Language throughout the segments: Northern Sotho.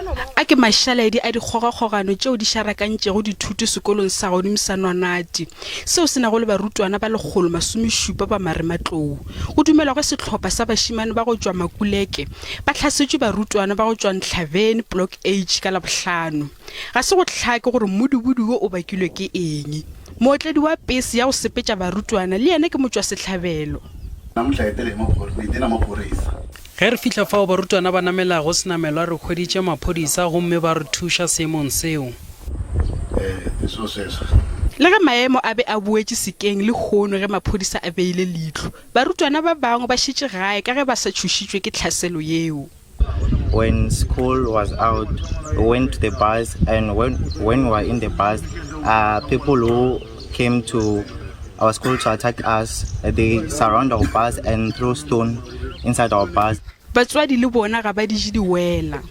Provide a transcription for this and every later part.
A ke mašaledi a dikgogakgogano tšeo di šarakantšego dithuto sekolong sa godimo sa Nwanati, seo se nago le barutwana ba 117 ba marematlou. Go dumelwa ge sehlopha sa bašemane ba go tšwa Makuleke ba hlasetšwe barutwana ba go tšwa Ntlhaveni Block H ka Labohlano. Ga se go hlake gore mmudubudu wo o bakilwe ke eng. Mootledi wa pese ya go sepetša barutwana le yena ke motšwasehlabelo. Ge re fihla fao barutwana ba namelago senamelwa re hweditše maphodisa gomme ba re thuša seemong seo. Le ge maemo a be a boetše sekeng lehono ge maphodisa a beile leihlo, barutwana ba bangwe ba šetše gae ka ge ba sa tšhošitšwe ke tlhaselo yeo. When school was out, we went to the bus and when, when we were in the bus, uh, people who came to our school to attack us, they surround our bus and throw stone inside our bus. Batswadi le bona ga ba di je di wela.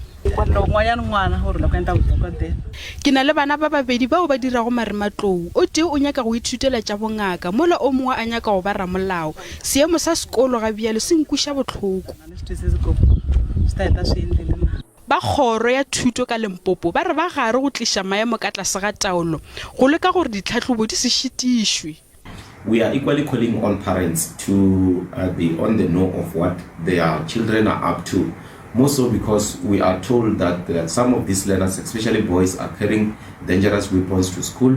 Ke na le bana ba babedi bao ba dirago marematlou. O tee o nyaka go ithutela tša bongaka, mola o mongwe a nyaka go ba ramolao. Seemo sa sekolo ga bjalo se nkweša bohloko. Ba kgoro ya thuto ka Limpopo ba re ba gare go tliša maemo ka tlase ga taolo go leka gore ditlhahlobo di se šitišwe. We are equally calling on parents to be on the know of what their children are up to, more so because we are told that some of these learners, especially boys, are carrying dangerous weapons to school.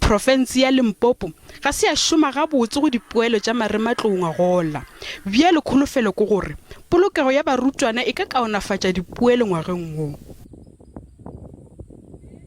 Profense ya Limpopo ga se ya šoma gabotse go dipoelo tša marematlou ngwagola. Bjale kholofelo ke gore polokego ya barutwana e ka kaonafatša dipoelo ngwageng wo.